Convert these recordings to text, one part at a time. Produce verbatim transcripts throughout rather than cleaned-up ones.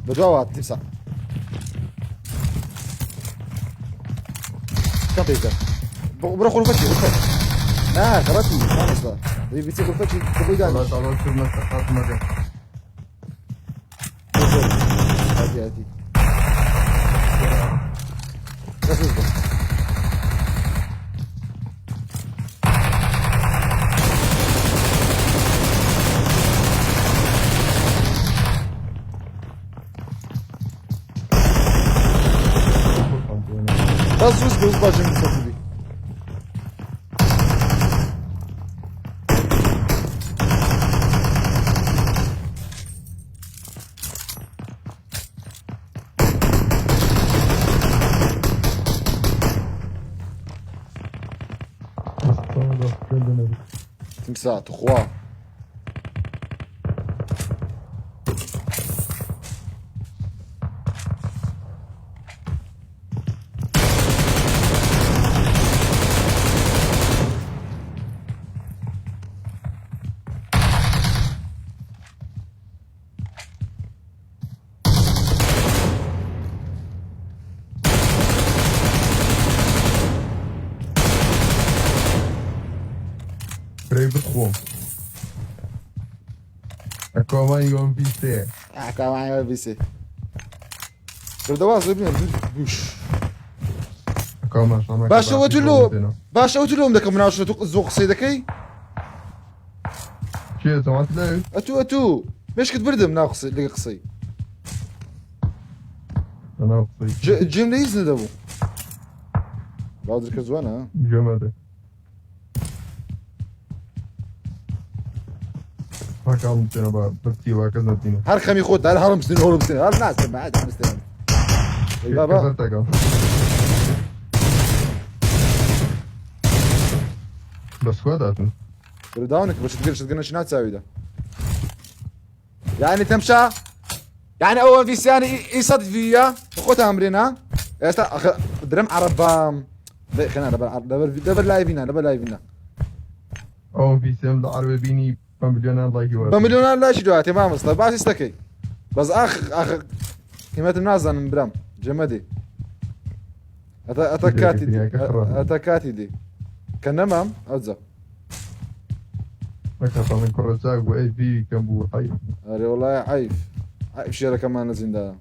Bi dua hat, timsah. Kan peyda. Bırak onu kaçıyor, kaç. Ha, kapat mı? Tamam usta. Bir bitir bunu kaçıyor. Kapıyı da. Allah Allah, sürmez, atma gel. Hadi, hadi. Nasıl hızlı? Bas, bas, bas, bacım, bas, bas. Timsah, tu xwa. Rey bixwim. Ekaman yon vîsê. Ekaman yon vîsê. Berdewaz bibin, dur, duş. Ekaman, sana Başa kadar otur bir lo. Olsun. Başa otur lo, um, dakika, mına şunu, tu, zok, şey, dakika. Çi ye, tamam, ne? Etu, etu. Meşkit birdim, na qısay, lege qısay. Ana qısay. Ce-, cemde izne de bu. Bahadır kız var ha. Cemde. Bak alın seni bak. Bak diye bak, kız atayım. Her kami kod, her harım seni, oğlum seni. Her nasıl, ben de seni. Ey baba. Kızar takım. Bas kuat atın. Böyle daha ne? Başı tıkır, tıkır, ışına çavi de. Yani temşa. Yani o V C yani i-, i sat V ya. Xwe tamrîna. Esta axa-, direm arabam. Ve xena, leber, leber, leber live-îna, leber live-îna. O V C em de arabê bînî, ben milyoner like var. Ben milyoner like diyor, tamam usta. Bas istekey. Bas ax, ax, kıymetim nazanim biram. Cemedi. Ata, ata katî dî. Ata katî dî. Kenemam, azza. Neka, ben kuracak bu ev bir ülken bu, hayır. Erê, welaye eyf. Eyf şêreke me nizîn de.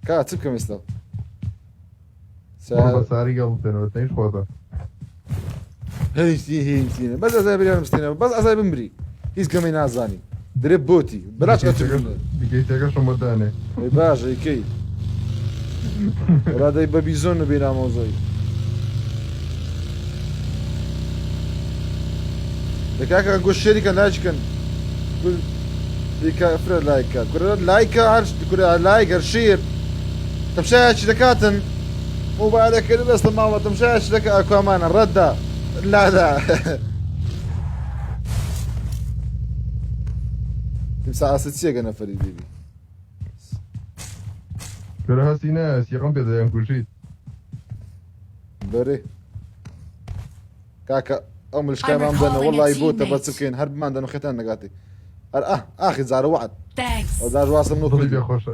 Ka, çi bikim êsta? Bana da sarı geldi seni, öte hiç fazla. Hêstî, hêstî. Bes ez ê biryarım stêne. Bes ez ê bimrî. Hîç gemê nazanî. Dirê botî. Biraç Dikey etu çeker, bine. Dikey çeker şoma dane. Ey baş, ey key. Radey bebîzon bîna mozayî. Dikaka goş şerîka naçikin. Kur-, dika fira layka. Kura layka her, kura layka şîr. Temşaya çi dekatin? Mubarek kedi dest mama temşaya çi deka, Aquaman redda. Lada. Timsah asıtsiye gene Ferî bibi. Kura hasine, siyakan pêdayan kuşî. Berê. Kaka, ew milişkay I'm man dene, recalling a wallahî bo te teammate. Bes bikên, her bi man dene xêtan negatê. Her ah, axî zare wad. Thanks. Ez dar ji waslim no Xwedî kirdî. Pê xweş e.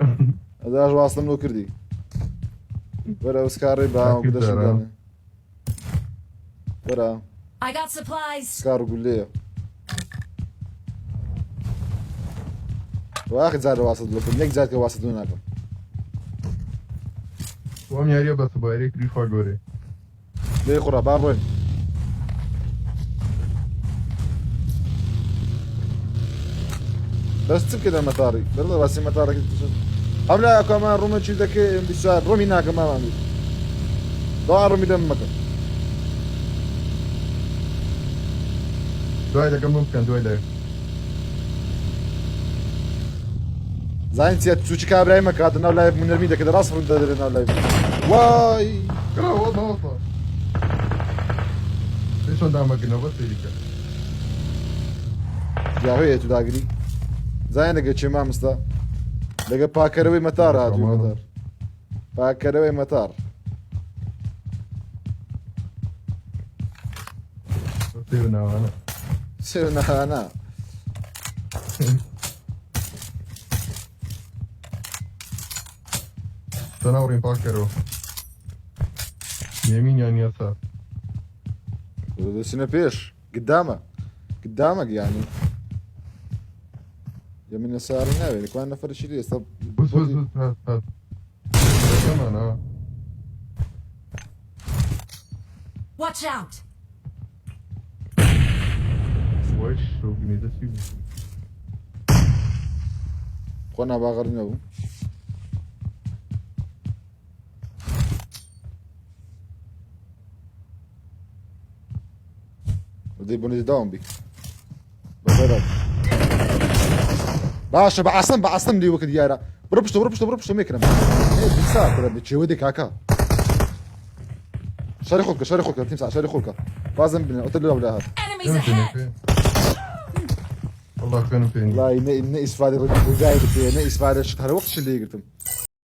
Ez dar ji waslim no kirdî. Were ew skarê ba, Takip gudeşim dara. Dane. Were. I got supplies. Skar gulê. Were axî zare waslim no kirdî. Nek zare ke waslim nakim. Wan yariya bes bayrekî xwe gorê. Lê xwe re, ba rûn. Bes çi bike de metarî? Berde basî metarî ki tişin. Hamle akama rûme çî deke em bîsa rûmî nake me amî. Doğa rûmî dem meke. Duay deke mumkin, duay deke. Zayn siyet suçi ka Ibrahim ka, nav live munermi deke de rast fırın da dere nav live. Vay! Kira, o da, o da. Hiç onda ama ki nöbet tehlike. Ya hoye tu dagiri. Zayn de geçeyim ha mısta. Dege pakere ve metar ha, Tamam. Metar. Pakere ve metar. Sêr navana. Sêr navana. Sana vurayım Pakero. Yemin yan yasa. Dösüne pêş. Gidama. Gidama yani. Yemin esarı ne verir? Kuan neferi şiri esta. Bus bus bus bus bus. Tamam ha. Watch out! Weş, çok güneşli. Kuan bağırına bu. Dê bunu devam bi. Bakalım. Başa, ba aslan, ba aslan diye vakit yara. Bırak işte, bırak işte, bırak işte, mekram. Ne bilsa, bırak bir çevre de kaka. Şarı kolka, şarı kolka, timsah, şarı kolka. Bazen bine, otel la bile hat. Enemies ahead! Allah benim peynir. La ne ne isfade bu gayet diye, ne isfade şu tarafa vakit şimdi girdim.